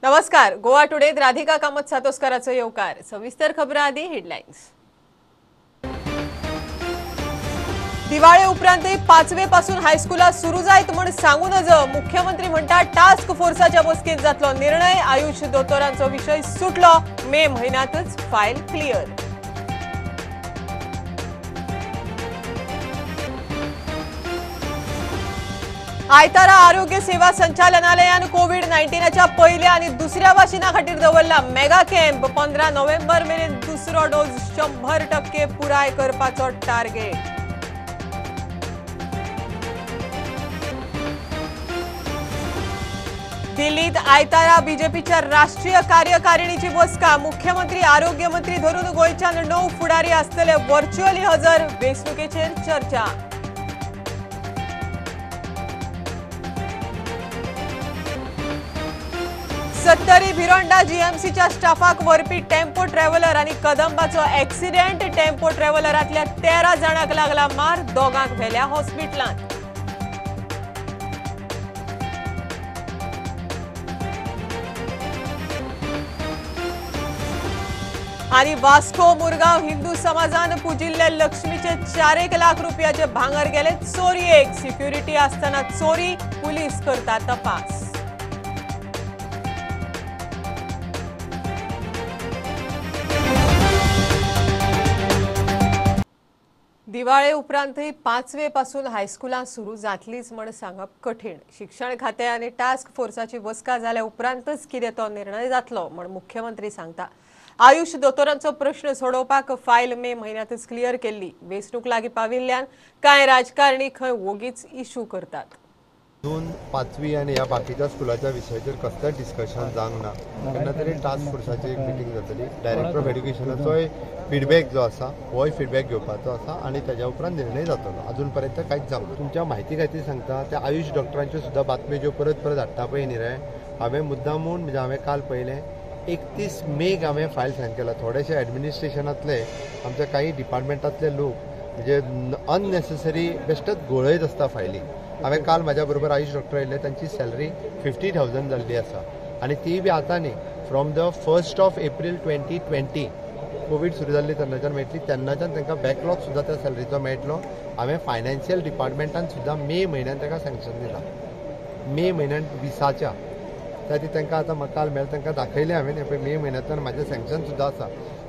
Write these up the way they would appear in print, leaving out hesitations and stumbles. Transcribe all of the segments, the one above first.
नमस्कार, गोवा टुडेत राधिका कामत सातोस्कराचो येवकार। सविस्तर खबरां आदी हेडलायन्स। दिवाळे उपरांतय पांचवे पासून हायस्कुला सुरू जायत म्हण सांगू नज, मुख्यमंत्री म्हणटा टास्क फोर्साच्या बसकेंत जातलो निर्णय। आयुष दोतोरांचो विशय सुटलो, मे म्हयन्यांतच फायल क्लियर। आयतारा आरोग्य सेवा संचालनालयान कोविड 19च्या पहिल्या आणि दुसऱ्या वाशिना खातीर दवरला मेगा कॅम्प। 15 नोव्हेंबर मेरेन दुसरो डोस 100% पुराय करपाचो टार्गेट। दिल्लीत आयतारा बीजेपीच्या राष्ट्रीय कार्यकारिणीची बसका। मुख्यमंत्री आरोग्य मंत्री धरून गोंयच्यान 9 फुडारी आसतले व्हर्च्युअली हजर। वेंचणुकेचेर चर्चा। सत्तरी भिरोंडा जीएमसीच्या स्टाफाक व्हरपी टेम्पो ट्रॅव्हलर आणि कदंबाचो ऍक्सिडेंट। टेम्पो ट्रॅव्हलरांतल्या 13 जाणांक लागला मार, दोगांक व्हेल्या हॉस्पिटलांत। आणि वास्को मुरगांव हिंदू समाजान पुजिल्ले लक्ष्मीचे 4 लाख रुपयाचे भांगर गेले चोरयेक। सिक्युरिटी आसतना चोरी, पुलीस करता तपास। दिवाळे उपरांतय पांचवे पासून हायस्कुलां सुरू जातलीच म्हण सांगप कठीण। शिक्षण खातें आनी टास्क फोर्साची बसका जाल्या उपरांतच कितें तो निर्णय जातलो म्हण मुख्यमंत्री सांगता। आयुष दोतोरांचो प्रश्न सोडोवपाक फायल मे म्हयन्यांतच क्लियर केल्ली। वेंचणूक लागीं पाविल्ल्यान कांय राजकारणी खंय वोगीच इशू करतात। दोन पांचवी आनी ह्या बाकीच्या स्कुलाच्या विशयाचेर कसलेंच डिस्कशन जावंक ना। केन्ना तरी टास्क फोर्साची एक मिटींग जातली। डायरेक्टर ऑफ एड्युकेशनाचोय फिडबॅक जो आसा होय फिडबॅक घेवपाचो आसा आनी ताज्या उपरांत निर्णय जातलो। अजून पर्यंत कांयच जावंक ना। तुमच्या म्हायती खातीर सांगता, त्या आयुष डॉक्टरांच्यो सुद्दां बातम्यो ज्यो परत परत हाडटा पळय न्ही रे, हांवें मुद्दामून म्हणजे हांवें काल पळयलें 31 मेक हांवें फायल सायन केला। थोडेशे एडमिनिस्ट्रेशनांतले आमच्या काही डिपार्टमेंटांतले लोक म्हणजे अननेसेसरी बेश्टच घोळयत आसता फायली। हांवें काल म्हाज्या बरोबर आयुष डॉक्टर आयिल्ले, तांची सॅलरी 50,000 जाल्ली आसा आनी ती बी आतां न्ही, from the 1st of April 2020 COVID सुरू जाल्ली तेन्नाच्यान मेळटली, तेन्नाच्यान तांकां बॅकलॉग सुद्दां त्या सॅलरीचो मेळटलो। हांवें फायनान्शियल डिपार्टमेंटान सुद्दां मे म्हयन्यान तांकां सँक्शन दिलां, मे म्हयन्यान 20च्या त्या खातीर तांकां आतां म्हाका काल मेळ्ळें, तांकां दाखयलें हांवें हें पळय मे म्हयन्यांतल्यान म्हाजें सँक्शन सुद्दां आसा।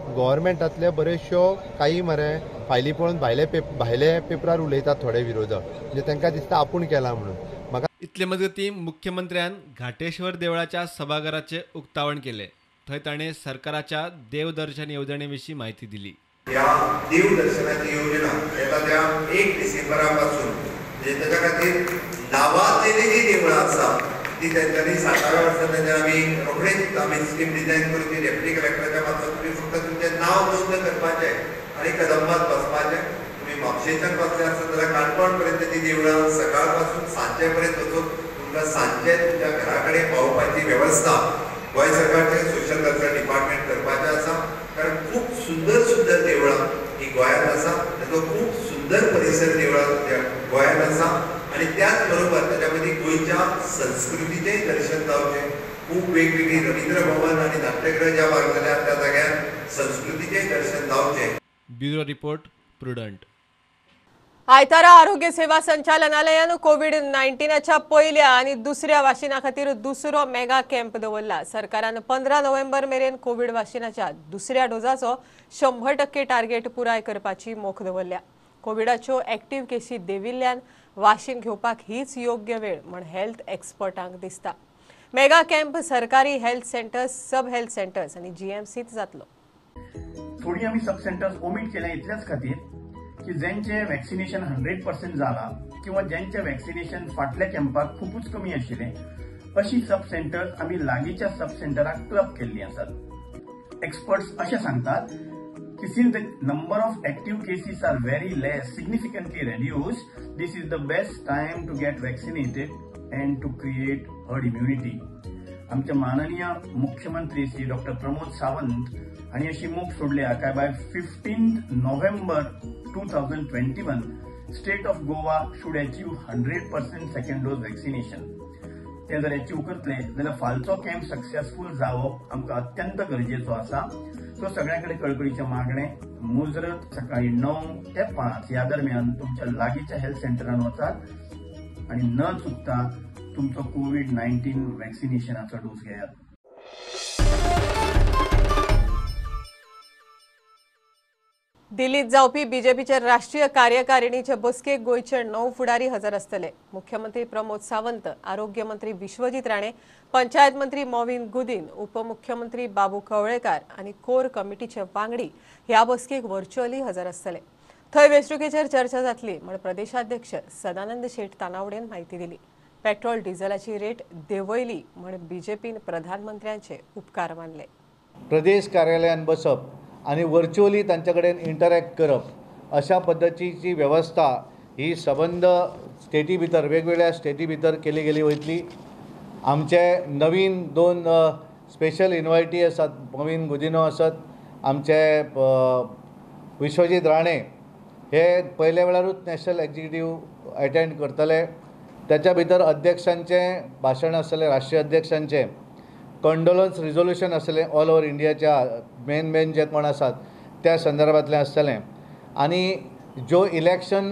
गव्हर्मेंटांतले बऱ्योचश्यो काही मरे फायली पळोवन भायले पेपरार उलयतात थोडे विरोधक, म्हणजे तांकां दिसता आपूण केला म्हणून। म्हाका इतले मजगतीं मुख्यमंत्र्यान घाटेश्वर देवळाच्या सभाघराचें उक्तावण केलें। थंय ताणें सरकाराच्या देवदर्शन येवजणे विशीं म्हायती दिली। ह्या देवदर्शनाची योजना येता त्या 1 डिसेंबरा पासून म्हणजे ताच्या खातीर नांवांतलेली जी देवळां आसा ती तेंच्यांनी 60व्या वर्सा तेंच्या आमी रोखडेच आमी स्कीम डिझायन करून ती डेप्युटी कलेक्टराच्या मार्फत तुमी फक्त तुमचें नांव नोंद करपाचें आनी कदंबात बसपाचें। तुमी म्हापशेच्यान बसले आसत जाल्यार काणकोण पर्यंत ती देवळां सकाळ पासून सांजे पर्यंत वचून तुमकां सांजे तुमच्या घरा कडेन पावोवपाची वेवस्था गोंय सरकारचें सोशल वेलफेअर डिपार्टमेंट करपाचें आसा। कारण खूब सुंदर सुंदर देवळां ही गोंयांत आसा, ताचो खूब सुंदर परिसर देवळां गोंयांत आसा आनी त्याच बरोबर ताच्या मदीं गोंयच्या संस्कृतीचेंय दर्शन जावचें। खूब वेगवेगळी रवींद्र भवन आनी नाट्यगृह ज्या भाग जाल्या त्या जाग्यार संस्कृतीचेंय दर्शन जावचें। Bureau report, Prudent. आयतारा आरोग्य सेवा संचालनालयान कोविड 19च्या पहिल्या आणि दुसऱ्या वाशिना खातीर दुसरो मेगा कॅम्प दवरला। सरकारान 15 नोव्हेंबर मेरेन कोविड वाशिनाच्या दुसऱ्या डोसाचो 100% टार्गेट पुराय करपाची मोख दवरल्या। कोविडाच्यो ऍक्टिव्ह केसी देविल्ल्यान वाशीन घेवपाक हीच योग्य वेळ म्हण हेल्थ एक्सपर्टांक दिसता। मेगा कॅम्प सरकारी health centres, sub health centres आणि जीएमसीत जातलो। थोडी आमी सब सेंटर्स ओमिट केल्या इतल्याच खातीर की ज्यांचे वॅक्सिनेशन 100% जाला किंवा ज्यांचे वॅक्सिनेशन फाटल्या कॅम्पाक खुपूच कमी आशिल्लें अशी सब सेंटर्स आमी लागींच्या सब सेंटराक क्लब केल्लीं आसात। एक्सपर्ट्स अशें सांगतात की since the number of active cases are very less, significantly reduced, this is the best time to get vaccinated and to create herd immunity. आमचे माननीय मुख्यमंत्री श्री डॉक्टर प्रमोद सावंत हांणी अशी मोख सोडल्या काय by 15 November 2021 state of Goa should achieve 100% second dose vaccination. ते जर एचीव करतले जाल्यार फालचो कॅम्प सक्सेसफूल जावप आमकां अत्यंत गरजेचो आसा. सो सगळ्यां कडेन कळकळीचें मागणें, मुजरत सकाळी 9 ते 5 ह्या दरम्यान तुमच्या लागींच्या हेल्थ सेंटरान वचात आनी न चुकता तुमचो कोवीड-19 वॅक्सिनेशनाचो डोस घेयात. दिल्लीत जावपी बीजेपीचे राष्ट्रीय कार्यकारिणीचे बसकेक गोंयचे 9 फुडारी हजर आसतले. मुख्यमंत्री प्रमोद सावंत, आरोग्य मंत्री विश्वजीत राणे, पंचायत मंत्री मॉविन गुदीन, उपमुख्यमंत्री बाबू कवळेकार आनी कोर कमिटीचे वांगडी ह्या बसकेक व्हर्च्युअली हजर आसतले. थंय वेंचणुकेचेर चर्चा जातली म्हण प्रदेशाध्यक्ष सदानंद शेट तानावडेन म्हायती दिली. पेट्रोल डिझेलाची रेट देंवयली म्हण बीजेपीन प्रधानमंत्र्यांचे उपकार मानले. प्रदेश कार्यालयान बसप आनी वर्च्युअली तांचे कडेन इंटरॅक्ट करप अशा पद्दतीची वेवस्था ही सबंद स्टेटी भितर वेगवेगळ्या स्टेटी भितर केली गेली वयतली. आमचे नवीन 2 स्पेशल इन्वायटी आसात, मॉविन गुदिनो आसत, आमचे विश्वजीत राणे हे पयल्या वेळारूच नॅशनल एक्झिक्युटीव अटेंड करतले. त्याच्या भितर अध्यक्षांचें भाशण आसतलें, राष्ट्रीय अध्यक्षांचें कंडोलन्स रिजोल्युशन आसतलें, ऑल ओवर इंडियाच्या मेन मेन जे कोण आसात त्या संदर्भांतलें आसतलें. आनी ज्यो इलेक्शन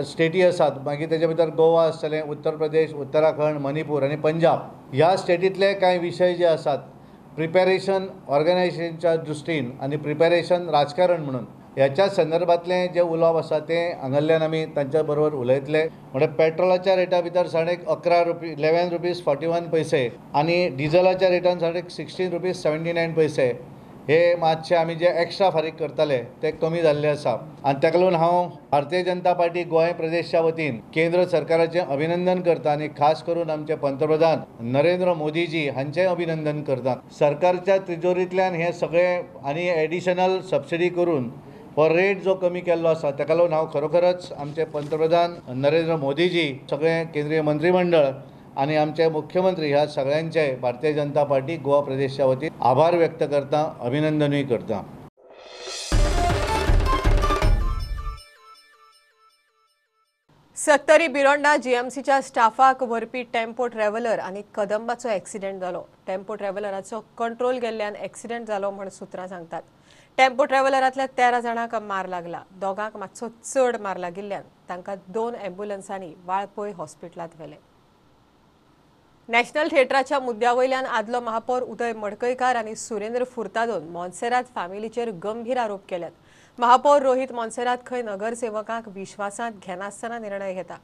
स्टेटी आसात मागीर तेच्या भितर गोवा आसतलें, उत्तर प्रदेश, उत्तराखंड, मणिपूर आनी पंजाब ह्या स्टेटींतले कांय विशय जे आसात प्रिपेरेशन ऑर्गनायझेशनच्या दृश्टीन आनी प्रिपेरेशन राजकारण म्हणून ह्याच्या संदर्भांतलें जें उलोवप आसा तें हांगासरल्यान आमी तांच्या बरोबर उलयतले. म्हणल्यार पेट्रोलाच्या रेटा भितर 11.5 रुपये 11 रुपीज 41 पैसे आनी डिझलाच्या रेटान 16.79 रुपीज 79 पैसे हे मातशे आमी जे एक्स्ट्रा फारीक करताले ते कमी जाल्ले आसा. आनी ताका लागून हांव भारतीय जनता पार्टी गोंय प्रदेशच्या वतीन केंद्र सरकाराचें अभिनंदन करता आनी खास करून आमचे पंतप्रधान नरेंद्र मोदीजी हांचें अभिनंदन करता. सरकारच्या तिजोरींतल्यान हें सगळें आनी एडिशनल सबसिडी करून हो रेट जो कमी केल्लो आसा ताका लागून हांव खरोखरच आमचे पंतप्रधान नरेंद्र मोदीजी, सगळें केंद्रीय मंत्रीमंडळ आनी आमचे मुख्यमंत्री ह्या सगळ्यांचे भारतीय जनता पार्टी गोवा प्रदेशच्या वतीन आभार व्यक्त करता, अभिनंदनूय करता. सत्तरी बिरोंडा जीएमसीच्या स्टाफाक व्हरपी टेम्पो ट्रॅव्हलर आनी कदंबाचो एक्सिडेंट जालो. टेम्पो ट्रॅव्हलराचो कंट्रोल गेल्ल्यान एक्सिडेंट जालो म्हण सुत्रां सांगतात. टेम्पो ट्रॅव्हलरांतल्या 13 जाणांक मार लागला. दोगांक मातसो चड मार लागिल्ल्यान तांकां 2 एम्ब्युलन्सांनी वाळपय हॉस्पिटलांत व्हेले. नॅशनल थिएटराच्या मुद्द्या वयल्यान आदलो महापौर उदय मडकयकार आनी सुरेंद्र फुर्तादोन मोन्सेरात फॅमिलीचेर गंभीर आरोप केल्यात. महापौर रोहित मोन्सेरात खंय नगरसेवकांक विश्वासांत घेनासतना निर्णय घेता.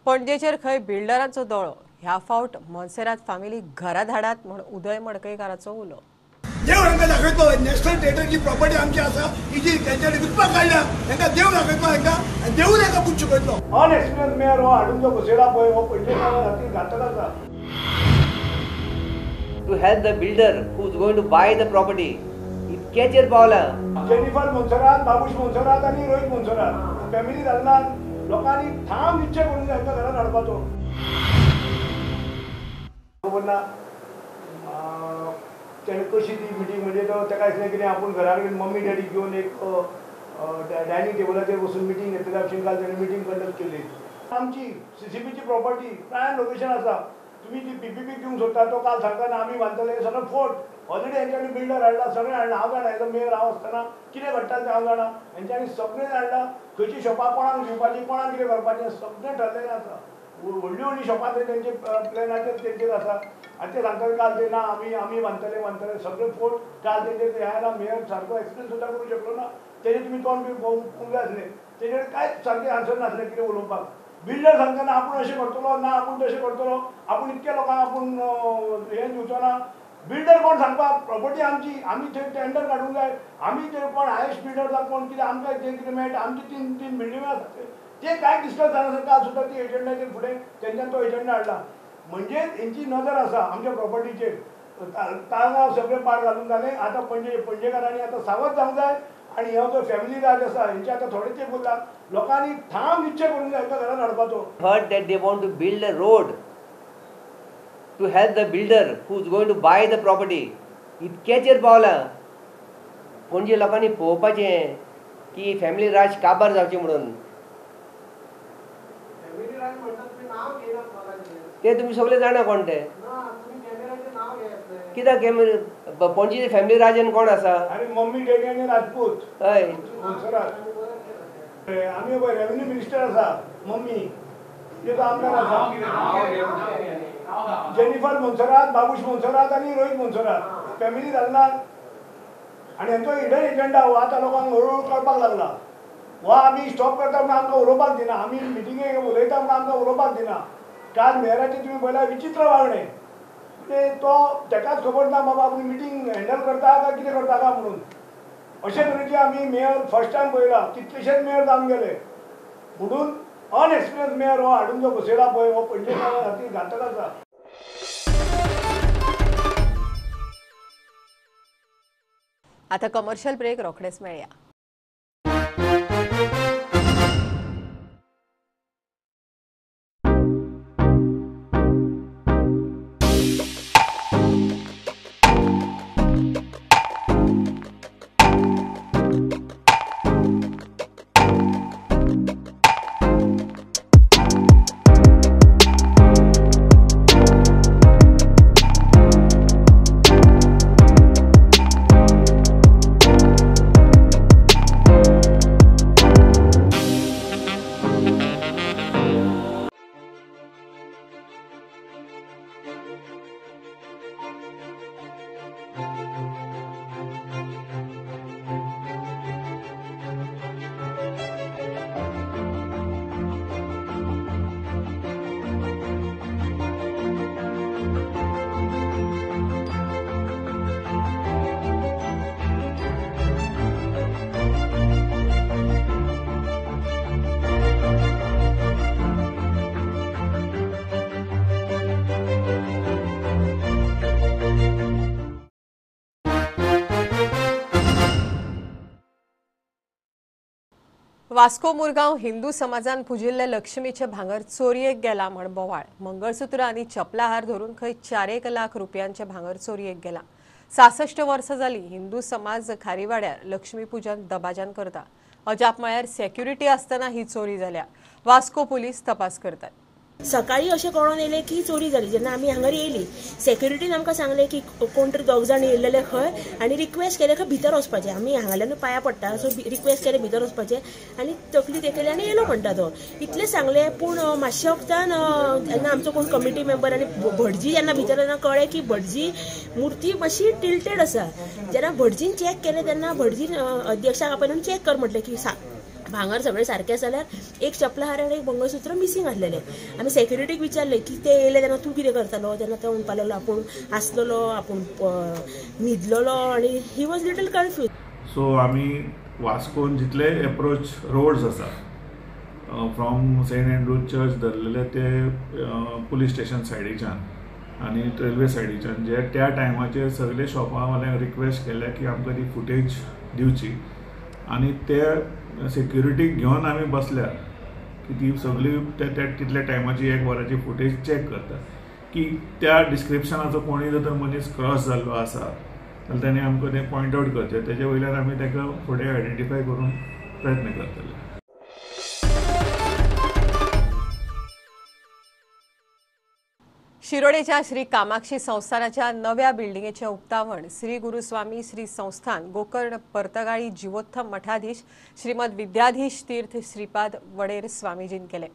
पणजेचेर खंय बिल्डरांचो दोळो. ह्या फावट मोन्सेरात फॅमिली घरा धाडात म्हूण उदय मडकयकाराचो उलो. देव हांकां दाखयतलो नॅशनल थिएटरची प्रॉपर्टी आमची आसा ही जी तेंच्यांनी विकपाक काडल्या तांकां देव दाखयतलो हांकां आनी देवूय तांकां पूत शिकयतलो. अनएक्सपिरियन्स मेयर हो हाडून जो बसयला पळय हो पणजेकारां खातीर घातक आसा. To help the builder who is going to buy the property इतक्याचेर पावला. जेनिफर मोन्सेरात, बाबूश मोन्सेरात आनी रोहित मोन्सेरात फॅमिली घालना लोकांनी ठाम निश्चय करून जाय तांकां घरान हाडपाचो. खबर ना तेणें कशी ती मिटींग, म्हणजे तो ताका दिसलें कितें आपूण घरा कडेन मम्मी डॅडी घेवन एक डायनींग टेबलाचेर बसून मिटींग घेतल्या भशेन काल तेणें मिटींग कंडक्ट केली. आमची सीसीपीची प्रॉपर्टी प्रायम लोकेशन आसा, तुमी ती पीपीपी दिवंक सोदता तो काल सांगता ना आमी बांदतले सगळें फोट. ऑलरेडी हेंच्यांनी बिल्डर हाडला, सगळें हाडला. हांव जाणा एज अ मेयर हांव आसतना कितें घडटा तें हांव जाणा. हेंच्यांनी सगळें हाडलां, खंयची शॉपां कोणाक दिवपाची, कोणाक कितें करपाचें सगळें ठरलेलें आसा. व्हडलीं व्हडलीं शॉपां थंय तेंचे प्लॅनाचेर तेंचेर आसा आनी ते सांगतात काल ते ना आमी आमी बांदतले बांदतले सगळें फोट. काल तेंचेर हें आयला, मेयर सारको एक्सप्लेन सुद्दां करूंक शकलो ना. तेजेर तुमी तोंड बी पळोवंक जाय आसलें, तेजेर कांयच सारकें आन्सर नासलें कितें उलोवपाक. बिल्डर सांगता ना आपूण अशें करतलो, ना आपूण तशें करतलो, आपूण इतक्या लोकांक आपूण हें दिवचो ना. बिल्डर कोण सांगपाक, प्रॉपर्टी आमची, आमी थंय टेंडर काडूंक जाय, आमी थंय कोण हायस्ट बिल्डर जावं कोण कितें आमकां जें कितें मेळटा, आमची 3 बिल्डिंग आसा ते कांय डिस्कस जायना. काल सुद्दां ती एजंडाचेर फुडें तेंच्यान तो एजंडा हाडला. म्हणजे हेंची नदर आसा आमच्या प्रॉपर्टीचेर. ताळगांव सगळें पाड घालून जालें, आतां पणजे पणजेकारांनी आतां सावध जावंक जाय. आनी हो जो फॅमिली राज आसा हेंचे आतां थोडे तेंप उरला, लोकांनी ठाम निश्चय करूंक जाय तांकां घरान हाडपाचो. Heard that they want to build a road to help the builder who is going to buy the property इतक्याचेर पावला. पणजे लोकांनी पळोवपाचें की फॅमिली राज काबार जावचें म्हणून. ते तुमी सगळे जाणा कोण ते. कित्याक पणजे फॅमिली राजन कोण आसा? आनी मम्मी डॅडी आनी राजपूत. हय, आमी रेवेन्यू मिनिस्टर आसा मम्मी, तेजो आमदार आसा जेनिफर मोन्सेरात, बाबूश मोन्सेरात आनी रोहीत मोन्सेरात फॅमिली जालना. आनी हेंचो हिडन एजंडा हो आतां लोकांक हळूहळू कळपाक लागला. हो आमी स्टॉप करता म्हणून आमकां उलोवपाक दिना, आमी मिटिंगेक उलयता म्हणून आमकां उलोवपाक दिना. काल मेयराचें तुमी पळयल्यार विचित्र वागणें, म्हणजे तो तेकाच खबर ना बाबा आपूण मिटींग हँडल करता काय कितें करता काय म्हणून. अशे तरेची आमी मेयर फर्स्ट टायम पळयला, कितलेशेच मेयर जावन गेले म्हणून अनएक्सपिरियन्स मेयर हो हाडून जो बसयला पळय हो पणजेकारां खातीर घातक आसा. आता कमर्शियल ब्रेक, रोखडेच मेळया. वास्को मुरगांव हिंदू समाजान पुजिल्ले लक्ष्मीचे भांगर चोरयेक गेला म्हण बोवाळ. मंगळसूत्र आनी चपलाहार धरून खंय 4 लाख रुपयांचे भांगर चोरयेक गेला. 66 वर्सां जाली हिंदू समाज खारीवाड्यार लक्ष्मी पूजन दबाजान करता. अजाप म्हळ्यार सेक्युरिटी आसतना ही चोरी जाल्या. वास्को पुलीस तपास करतात. सकाळी अशें कळोन येयलें की चोरी जाली. जेन्ना आमी हांगर येयली सेक्युरिटीन आमकां सांगलें की कोण तरी दोग जाण येयल्ले खंय आनी रिक्वेस्ट केलें खंय भितर वचपाचें. आमी हांगाल्यान पांयां पडटा सो रिक्वेस्ट केलें भितर वचपाचें आनी तकली तेकयली आनी येयलो म्हणटा तो, इतलें सांगलें. पूण मातशें वखदान जेन्ना आमचो कोण कमिटी मेंबर आनी भटजी जेन्ना भितर तेन्ना कळ्ळें की भटजी मुर्ती मातशी टिल्टेड आसा. जेन्ना भटजीन चॅक केलें तेन्ना भटजीन अध्यक्षाक आपयन चॅक कर म्हटलें की भांगर सगळें सारकें आसा जाल्यार एक चपलाहार आनी एक मंगळसूत्र मिसींग आसलेलें. आमी सेक्युरिटीक विचारलें की ते येयले तेन्ना तूं कितें करतालो, तेन्ना तो म्हणपाक लागलो आपूण आसलेलो, आपूण न्हिदलेलो आनी he was little confuse. So आमी वास्कोन जितले एप्रोच रोड्स आसा फ्रॉम सेंट एन्ड्रूज चर्च धरलेले ते पुलीस स्टेशन सायडीच्यान आनी रेल्वे सायडीच्यान जे त्या टायमाचेर सगळे शॉपां वाल्यांक रिक्वेस्ट केल्या की आमकां ती फुटेज दिवची आनी ते सेक्युरिटीक घेवन आमी बसल्या की ती सगळी त्या तितल्या टायमाची 1 वराची फुटेज चॅक करता की त्या डिस्क्रिप्शनाचो कोणूय जर मनीस क्रॉस जाल्लो आसा जाल्यार ताणें आमकां तें पॉयंट आवट करचें, तेजे वयल्यान आमी ताका फुडें आयडेंटिफाय करूंक प्रयत्न करतले. शिरोडेच्या श्री कामाक्षी संस्थानाच्या नव्या बिल्डिंगेचे उक्तावण श्री गुरुस्वामी श्री संस्थान गोकर्ण पर्तगाळी जीवोत्तम मठाधीश श्रीमद विद्याधीश तीर्थ श्रीपाद वडेर स्वामीजीन केले.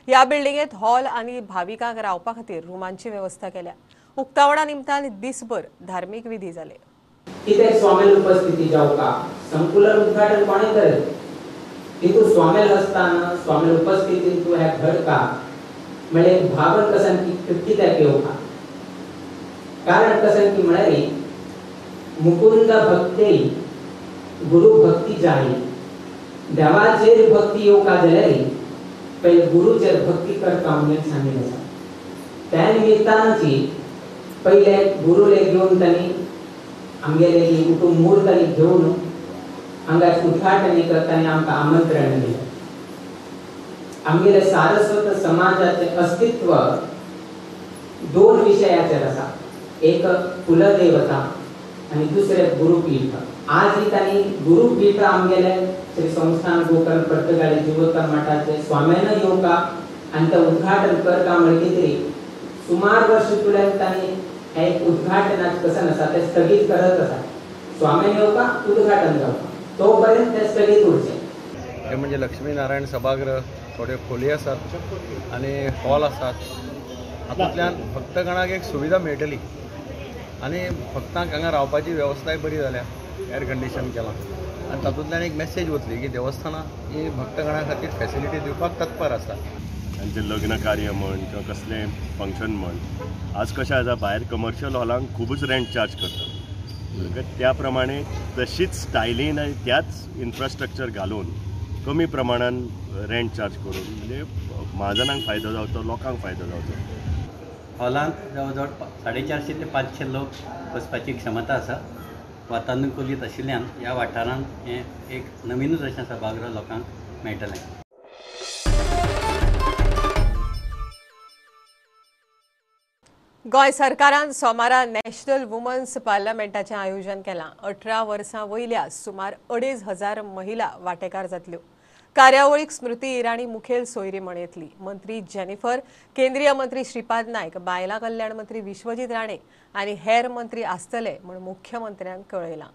ह्या बिल्डिंगेत हॉल आनी भाविकांक रावपा खातीर रुमांची व्यवस्था केल्या. उक्तावणा निमतान दिसभर धार्मिक विधी जाले. कित्याक स्वामेल उपस्थिती जावका संकुलन उद्घाटन कोणे करेल तितू स्वामेल हस्तान स्वामेल उपस्थितीन तूं हें घडका म्हळ्यार भावन कसन की कित्याक येवका, कारण कसन की म्हळ्यार मुकुंद भक्ते गुरु भक्ती जाई. देवाचेर भक्ती येवका जाल्यार पयले गुरुचेर भक्ती करता म्हणून सांगिल्लें आसा. त्या निमित्तानची पयले गुरुले घेवन तांणी आमगेले कुटुंब मूळ तांणी घेवन हांगा उद्घाटन करता आमकां आमंत्रण दिलें. आमगेले सारस्वत समाजाचे अस्तित्व 2 विशयाचेर आसा, एक कुलदेवता आनी दुसरे गुरुपीठ. आजही तांणी गुरुपीठ आमगेले श्री संस्थान गोकर्ण पर्तगाळी जीवोत्तम मठाचे स्वाम्यान येवका आनी तें उद्घाटन करता म्हळ्यार कितें सुमार वर्स तुल्यान तांणी हें एक उद्घाटनाचें कसन आसा तें स्थगीत करत आसा. स्वामेल येवपा उद्घाटन जावपा तो पर्यंत तें स्थगीत उरचें. हे म्हणजे लक्ष्मीनारायण सभागृह थोड्यो खोली आसात आनी हॉल आसात. हातूंतल्यान भक्तगणाक एक सुविधा मेळटली आनी भक्तांक हांगा रावपाची वेवस्थाय बरी जाल्या, एअर कंडिशन केलां आनी तातूंतल्यान एक मॅसेज वतली की देवस्थानां ही भक्तगणां खातीर फॅसिलिटी दिवपाक तत्पर आसा. तांचें लग्न कार्य म्हण किंवा कसलें फंक्शन म्हण, आज कशें आसा भायर कमर्शियल हॉलांक खुबूच रेंट चार्ज करतात, त्या प्रमाणे तशीच स्टायलीन आनी त्याच इन्फ्रास्ट्रक्चर घालून कमी प्रमाणान रेंट चार्ज करून म्हणजे म्हाजनांक फायदो जावचो, लोकांक फायदो जावचो. हॉलांत जवळ जवळ 450 ते 500 लोक बसपाची क्षमता आसा. वातानुकूलित आशिल्ल्यान ह्या वाठारांत हें एक नवीनूच अशें सभागृह लोकांक मेळटलें. गोंय सरकारान सोमारा नॅशनल वुमन्स पार्लमेंटाचें आयोजन केलां. 18 वर्सां वयल्या सुमार 2500 महिला वांटेकार जातल्यो. कार्यावळीक स्मृती इराणी मुखेल सोयरी म्हण येतली. मंत्री जेनिफर, केंद्रीय मंत्री श्रीपाद नायक, बायलां कल्याण मंत्री विश्वजीत राणे आनी हेर मंत्री आसतले म्हूण मुख्यमंत्र्यान कळयलां.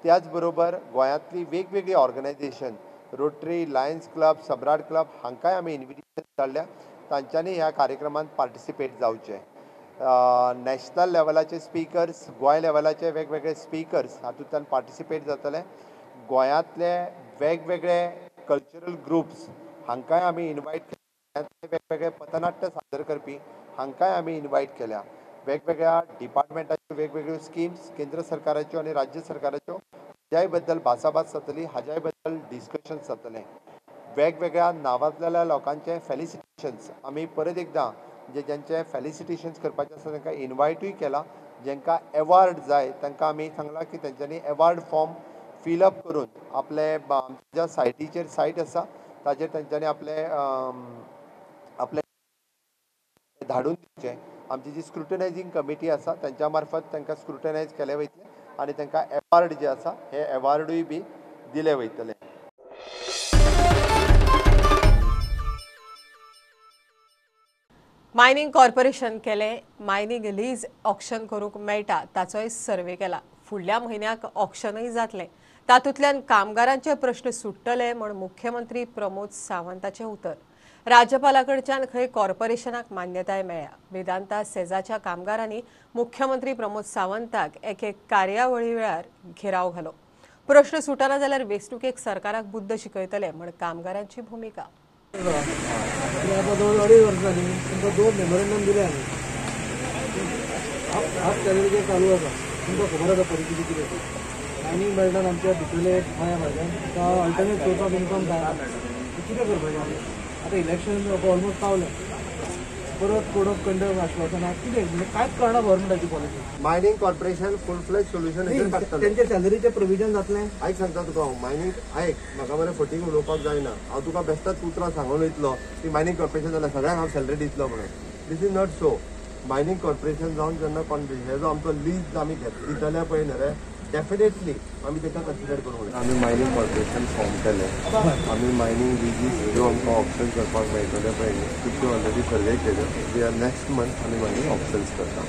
त्याच बरोबर गोंयांतली वेगवेगळी organisation, Rotary, Lions Club, Samrat Club हांकांय आमी इन्विटेशन धाडल्या, तांच्यांनी ह्या कार्यक्रमांत पार्टिसिपेट जावचें. नॅशनल लेवलाचे स्पिकर्स, गोंय लेवलाचे वेगवेगळे स्पिकर्स हातूंतल्यान पार्टिसिपेट जातले. गोंयांतले वेगवेगळे कल्चरल ग्रुप्स हांकांय आमी इन्वायट केल्या, वेगवेगळे पथनाट्य सादर करपी हांकांय आमी इन्वायट केल्या. वेगवेगळ्या डिपार्टमेंटाच्यो वेगवेगळ्यो स्किम्स केंद्र सरकाराच्यो आनी राज्य सरकाराच्यो हाज्याय बद्दल भासाभास जातली, हाज्याय बद्दल डिस्कशन जातलें. वेगवेगळ्या नांवांतल्या लोकांचे फेलिसिटेशन्स आमी परत एकदां म्हणजे ज्यांचे फेलिसिटेशन्स करपाचें आसा तांकां इन्वायटूय केला. जांकां एवॉर्ड जाय तांकां आमी सांगलां की तेंच्यांनी एवॉर्ड फॉर्म फिलअप करून आपले ज्या सायटीचेर सायट आसा ताजेर तेंच्यांनी आपले आपले धाडून दिवचें. आमची जी स्क्रुटनायझींग कमिटी आसा तांच्या मार्फत तांकां स्क्रुटनायज केले वयतले आनी तांकां एवॉर्ड जे आसा हे एवॉर्डूय बी दिले वयतले. मायनिंग कॉर्पोरेशन केलें मायनिंग लीज ऑक्शन करूंक मेळटा ताचोय सर्वे केला. फुडल्या म्हयन्याक ऑक्शनूय जातलें. तातूंतल्यान कामगारांचे प्रश्न सुट्टले म्हूण मुख्यमंत्री प्रमोद सावंताचें उतर. राज्यपाला कडच्यान खंय कॉर्पोरेशनाक मान्यताय मेळ्ळ्या. वेदांता सेजाच्या कामगारांनी मुख्यमंत्री प्रमोद सावंताक एके कार्यावळी वेळार घेराव घालो. प्रश्न सुटना जाल्यार वेंचणुकेक सरकाराक बुद्द शिकयतले म्हूण कामगारांची भुमिका. आतां जवळ 2.5 वर्सां जालीं तुमकां 2 मेमोरेंडम दिले आमी. हाफ सॅलरीचेर चालू आसा. तुमकां खबर आसा परिस्थिती कितें ती. मायनींग बेल्टान आमच्या भितरले गोंया भायल्यान तुका अल्टरनेट सोर्स ऑफ इन्कम काय ना, कितें करपाचें आमी? आतां इलेक्शन ऑलमोस्ट पावलें, परत कोड ऑफ कंडक्ट आश्वासनां कितें म्हणजे कांयच कळना गव्हर्मेंटाची policy. Mining corporation full fledge solution तेंच्या सॅलरीचें प्रोविजन जातलें. आयक सांगता तुका हांव, मायनींग आयक म्हाका मरे फटींग उलोवपाक जायना. हांव तुका बेश्टाच उतरां सांगून वयतलो की मायनींग कॉर्पोरेशन जाल्यार सगळ्यांक हांव सॅलरी दितलो म्हणून. This is not so. Mining corporation जावन जेन्ना हे जो आमचो लीज आमी दितले पळय न्ही रे, डेफिनेटली आमी ताका कन्सिडर करूंक. आमी मायनींग कॉर्पोरेशन फॉर्म केलें, आमी मायनींग लिजीस ज्यो आमकां ऑप्शन करपाक मेळटले पळय न्ही त्यो ऑलरेडी सर्वे केल्यो. We are next month आमी मायनींग ऑप्शन्स करता,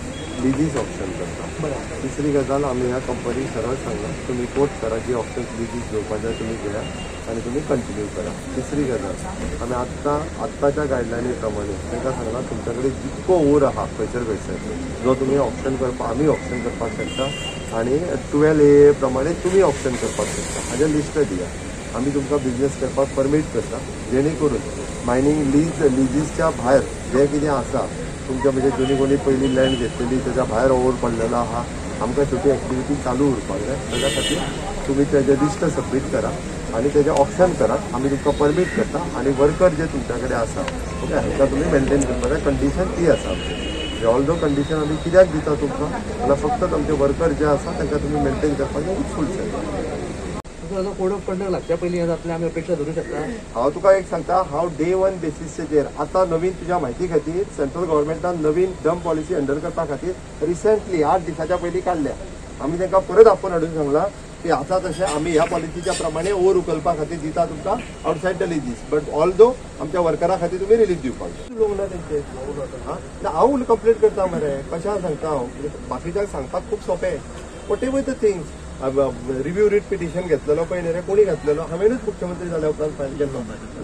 लिजीस ऑप्शन करता. तिसरी गजाल आमी ह्या कंपनीक सरळ सांगलां तुमी कोट करा, जी ऑप्शन्स लिजीस घेवपाचे तुमी घेया आनी तुमी कंटिन्यू करा. तिसरी गजाल आमी आत्ताच्या गायडलायनी प्रमाणे तांकां सांगलां तुमच्या कडेन जितको ओर आहा खंयसर खंयसर जो तुमी ऑप्शन करपाक आमी ऑप्शन करपाक शकता आनी 12A प्रमाणे तुमी ऑप्शन करपाक शकता. हाजें लिस्ट दिया, आमी तुमकां बिजनेस करपाक परमीट करता, जेणे करून मायनींग लिजीसच्या भायर जें कितें आसा तुमच्या म्हणजे जुनी कोणी पयलीं लँड घेतलेली तेच्या भायर ओवर पडलेलो आहा, आमकां शेवटी एक्टिविटी चालू उरपाक जाय. ताच्या खातीर तुमी तेजें लिस्ट सबमीट करा आनी तेजें ऑप्शन करा, आमी तुमकां परमीट करता आनी वर्कर जे तुमच्या कडेन आसा ओके हांकां तुमी मेनटेन करपाक जाय. कंडिशन ती आसा आमची. ऑल दो कंडिशन आमी कित्याक दिता तुमकां जाल्यार फक्त तुमचे वर्कर जे आसा तांकां तुमी मेनटेन करपाक जाय फूल सॅलरी. कोड ऑफ कंडक्ट लागच्या पयलीं हें जातलें आमी अपेक्षा धरूं शकता. हांव तुका एक सांगता, हांव डे 1 बेसीसचेर आतां नवीन तुज्या म्हायती खातीर सेंट्रल गव्हर्मेंटान नवीन डंप पॉलिसी अंडर करपा खातीर रिसेंटली 8 दिसाच्या पयलीं काडल्या. आमी तांकां परत आपोवन हाडून सांगलां की आसा तशें आमी ह्या पॉलिसीच्या प्रमाणे ओर उखलपा खातीर दिता तुमकां outside the leases, but although आमच्या वर्करा खातीर तुमी रिलीफ दिवपाक जाय. उलोवंक ना तेंचे. हांव कंप्लेट करता मरे, कशें सांगता हांव, बाकीच्यांक सांगपाक खूब सोंपें. Whatever the things review writ petition घेतलेलो पळय न्ही रे, कोणी घातलेलो, हांवेनूच मुख्यमंत्री जाल्या उपरांत फायल केल्लो.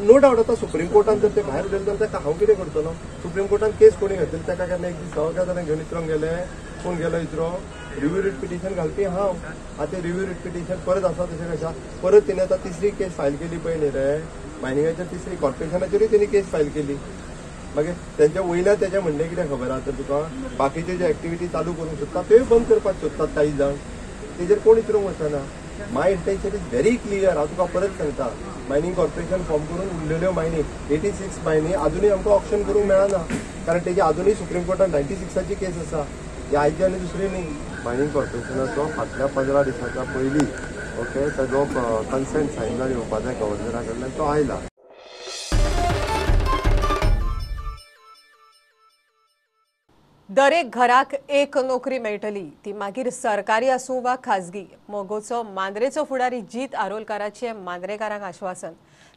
नो डावट आतां सुप्रीम कोर्टान जर ते भायर उडयले जाल्यार ताका हांव कितें करतलो? सुप्रीम कोर्टान केस कोणी घातलेली ताका केन्ना एक दीस सगळ्या जाणांक घेवन इतरोंक गेले, कोण गेलो इतरो रिव्यू रीट पिटिशन घालपी हांव. आतां रिव्यू रीट पिटिशन परत आसा तशें कशें परत तिणें आतां तिसरी केस फायल केली पळय न्ही रे, मायनिंगाचेर तिसरी कॉर्पोरेशनाचेरूय तिणें केस फायल केली. मागीर तेंच्या वयल्या तेजें म्हणणें कितें खबर आसा तर तुका, बाकीच्यो ज्यो एक्टिविटी चालू करूंक सोदता त्योय बंद करपाक सोदतात काही जाण, तेजेर कोण इतरूंक वचना. My intention is very clear, हांव तुका परत सांगता, मायनींग कॉर्पोरेशन फॉर्म करून उरलेल्यो मायनी 86 मायनी अजुनूय आमकां ऑक्शन करूंक मेळना, कारण तेजी अजुनूय सुप्रीम कोर्टान 96ची केस आसा, ही आयची आनी दुसरी न्ही. मायनींग कॉर्पोरेशनाचो फाटल्या 15 दिसाच्या पयलीं ओके ताजो कन्सेंट सायन जावन येवपा जाय गव्हर्नरा कडल्यान, तो आयला. दरेक घराक एक नोकरी मेळटली, ती मागीर सरकारी आसूं वा खाजगी. मगोचो मांद्रेचो फुडारी जीत आरोलकाराचें मांद्रेकारांक आश्वासन.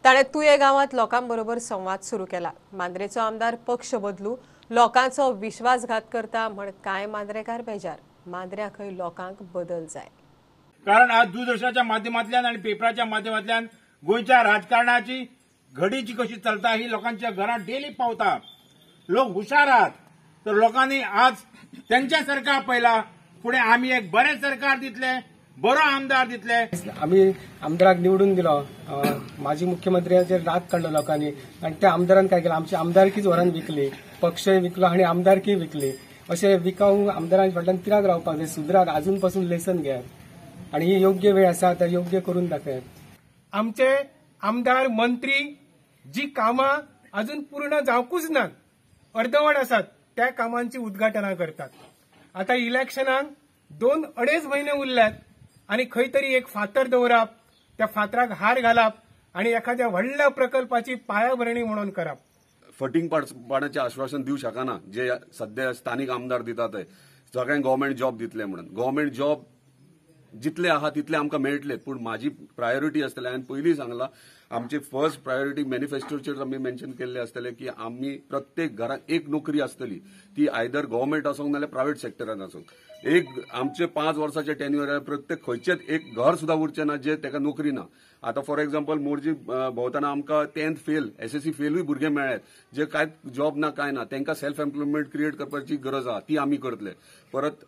ताणें तुये गांवांत लोकांबरोबर संवाद सुरू केला. मांद्रेचो आमदार पक्ष बदलू लोकांचो विश्वासघात करता म्हण कांय मांद्रेकार बेजार. मांद्र्या खंय लोकांक बदल जाय, कारण आज दूरदर्शनाच्या माध्यमांतल्यान आनी पेपराच्या माध्यमांतल्यान गोंयच्या राजकारणाची घडीची कशी चलता ही लोकांच्या घरांत डेली पावता. लोक हुशार आहात, तर लोकांनी आज त्यांच्या सरकार पळयला, फुडें आमी एक बरें सरकार दितले, बरो आमदार दितले. आमी आमदाराक निवडून दिलो, माजी मुख्यमंत्र्यांचेर राग काडलो लोकांनी, आनी त्या आमदारान काय केलें, आमची आमदारकीच व्हरून विकली, पक्षय विकलो आनी आमदारकीय विकली. अशें विकाऊ आमदारांच्या फाटल्यान कित्याक रावपाक जाय? सुदराक आजून पासून लेसन घेयात आनी ही योग्य वेळ आसा आतां योग्य करून दाखयात. आमचे आमदार मंत्री जी कामां अजून पूर्ण जावंकूच नात, अर्दवट आसात, त्या कामांची उद्घाटनां करतात. आतां इलेक्शनाक 2-2.5 म्हयने उरल्यात आनी खंय तरी एक फातर दवरप, त्या फातराक हार घालप आनी एखाद्या व्हडल्या प्रकल्पाची पायाभरणी म्हणून करप. फटींगपणाचें आश्वासन दिवंक शकना जे सध्या स्थानीक आमदार दितात ते, सगळ्यांक गव्हर्मेंट जॉब दितले म्हणून. गव्हर्मेंट जॉब जितले आहा तितले आमकां मेळटले, पूण म्हाजी प्रायोरिटी आसतली, हांवें पयलीं सांगलां, आमची फर्स्ट प्रायोरिटी मॅनिफेस्टोचेर आमी मेन्शन केल्ले आसतले की आमी प्रत्येक घराक एक नोकरी आसतली, ती आयदर गव्हर्मेंट आसूंक नाल्यार प्रायव्हेट सेक्टरान आसूंक. एक आमचे 5 वर्साचे टेन्युअर प्रत्येक खंयचेच एक घर सुद्दां उरचें ना जे ताका नोकरी ना. आतां फॉर एग्जाम्पल मोरजी भोंवतना आमकां 10th fail, SSC फेलूय भुरगे मेळ्ळ्यात, जे कांय जॉब ना कांय ना, तांकां सेल्फ एम्प्लॉयमेंट क्रिएट करपाची गरज आहा, ती आमी करतले. परत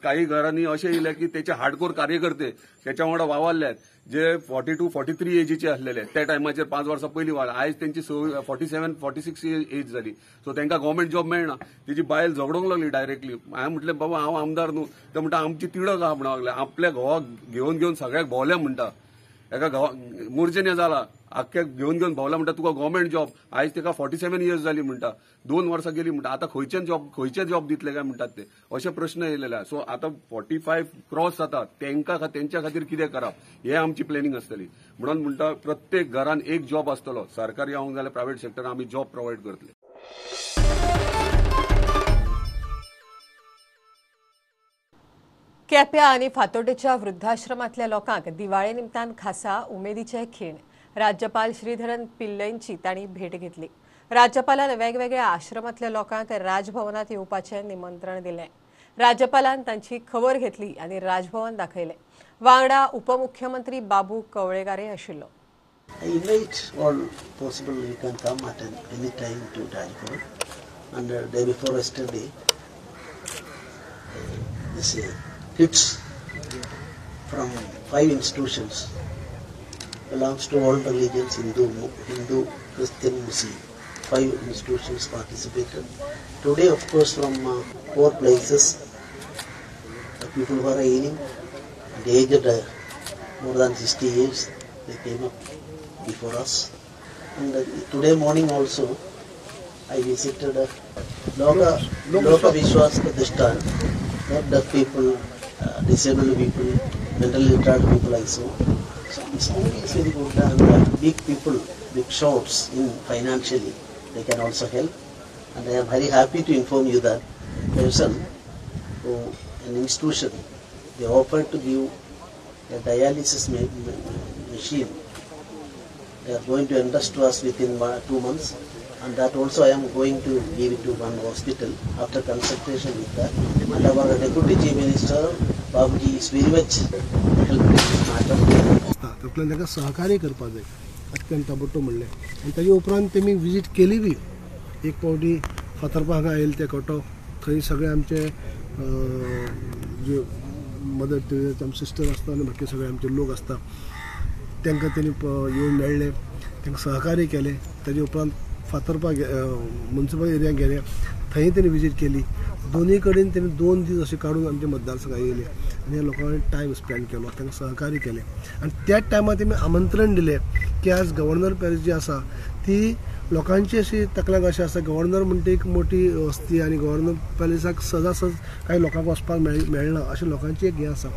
काही घरांनी अशें येयलें की तेचे हार्डकोर कार्यकर्ते तेच्या वांगडा वावरल्यात जे 42 43 एजीचे आसलेले त्या टायमाचेर 5 वर्सां पयलीं वावर, आयज तेंची 47 46 एज जाली, सो तांकां गव्हर्मेंट जॉब मेळना. तेजी बायल झगडोंक लागली डायरेक्टली. हांवें म्हटलें बाबा हांव आमदार न्हू, ते म्हणटा आमची तिडक आहा म्हणूंक लागले, आपल्या घोवाक घेवन घेवन सगळ्याक भोंवल्या म्हणटा, एका घोवा मोर्जेन जाला आख्ख्याक घेवन घेवन भोंवला म्हणटा तुका गव्हर्मेंट जॉब, आयज ताका 47 इयर्स जाली म्हणटा, 2 वर्सां गेली म्हणटा, आतां खंयचे जॉब दितले काय म्हणटात ते, अशे प्रश्न येयलेले आहा. सो आतां 45 क्रॉस जाता तेंकां तेंच्या खातीर कितें करप हें आमची प्लॅनिंग आसतली. म्हणून म्हणटा प्रत्येक घरान एक जॉब आसतलो, सरकारी आसूंक जाल्यार प्रायव्हेट सेक्टरान आमी जॉब प्रोवायड करतले. केप्या आनी फातोड्डेच्या वृद्धाश्रमांतल्या लोकांक दिवाळे निमतान खासा उमेदीचे खीण. राज्यपाल श्रीधरन पिल्लईंची तांणी भेट घेतली. राज्यपालान वेगवेगळ्या आश्रमांतल्या लोकांक राजभवनात येवपाचें निमंत्रण दिलें. राज्यपालान तांची खबर घेतली आनी राजभवन दाखयलें. वांगडा उपमुख्यमंत्री बाबू कवळेगारय आशिल्लो. I invite all possible, you can come at any time to Raj Bhavan. And day before yesterday, this kids from 5 institutions belongs to all religions, Hindu, Christian, Muslim. 5 institutions participated. Today, of course, from 4 places, the people who are ailing and aged more than 60 years, they came up before us. And today morning also, I visited Loka Vishwas Pratishthan, not deaf people, disabled people, mentally retarded people I saw. So it's always very good, and big people, big shots in financially, they can also help. And I am very happy to inform you that person who, an institution, they offered to give a dialysis machine. They are going to entrust to us within 2 months, and that also I am going to give it to one hospital after consultation with that. And our Deputy Chief Minister Babuji is very much helping in this matter. तातूंतल्यान ताका सहकार्य करपाक जाय अत्यंत ताबडतोब म्हणलें आनी ताजे उपरांत तेमी विजीट केली बी एक फावटी फातर्पा हांगा आयले ते कटो थंय सगळे आमचे जे मदर टेरेसा आमचे सिस्टर आसता आनी बाकी सगळे आमचे लोक आसता तांकां तेणी येवन मेळ्ळे, तांकां सहकार्य केलें. ताजे उपरांत फातर्पा मुन्सिपल एरियाक गेले, थंय तेणी विजीट केली. दोनूय कडेन तेणी 2 दीस अशे काडून आमच्या मतदारसंघाक येयले आनी ह्या लोकां कडेन टायम स्पेंड केलो, तांकां सहकार्य केलें. आनी त्याच टायमार तेमी आमंत्रण दिलें की आज गव्हर्नर पॅलेस जी आसा ती लोकांची अशी तकल्यांक अशें आसा, गव्हर्नर म्हणटा एक मोठी वस्ती आनी गव्हर्नर पॅलेसाक सदासद कांय लोकांक वचपाक मेळना अशें लोकांची एक हें आसा,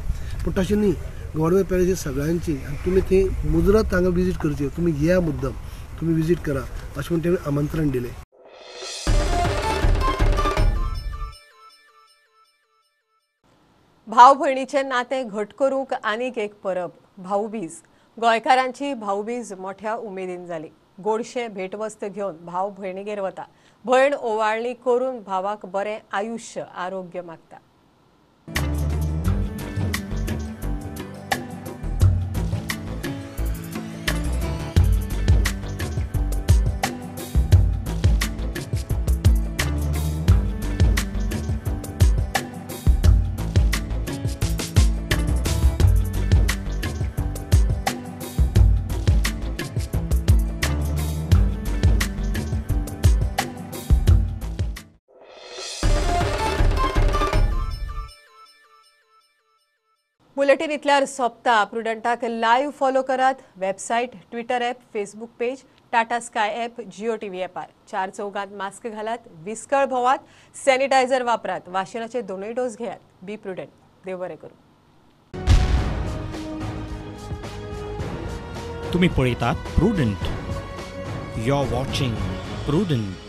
पूण तशें न्ही. गव्हर्नर पॅलेस ही सगळ्यांची आनी तुमी थंय मुजरत हांगा विजीट करची, तुमी येया मुद्दम, तुमी विजीट करा अशें म्हूण तेमी आमंत्रण दिलें. भाव भयणीचें नातें घट करूंक आनीक एक परब भाऊबीज. गोंयकारांची भाऊबीज मोठ्या उमेदीन जाली. गोडशें भेटवस्त घेवन भाव भयणीगेर वता, भयण ओवाळणी करून भावाक बरें आयुश्य आरोग्य मागता. बुलेटिन इतल्यार सोंपता. प्रुडंटाक लायव्ह फॉलो करात website, Twitter app, Facebook page, Tata Sky app, Jio TV ॲपार. 4 चौगांत मास्क घालात, विस्कळ भोवात, सॅनिटायझर वापरात, वाशिनाचे 2 डोस घेयात. Be prudent. देव बरें करूं. तुम्ही पळयतात Prudent. You are watching Prudent.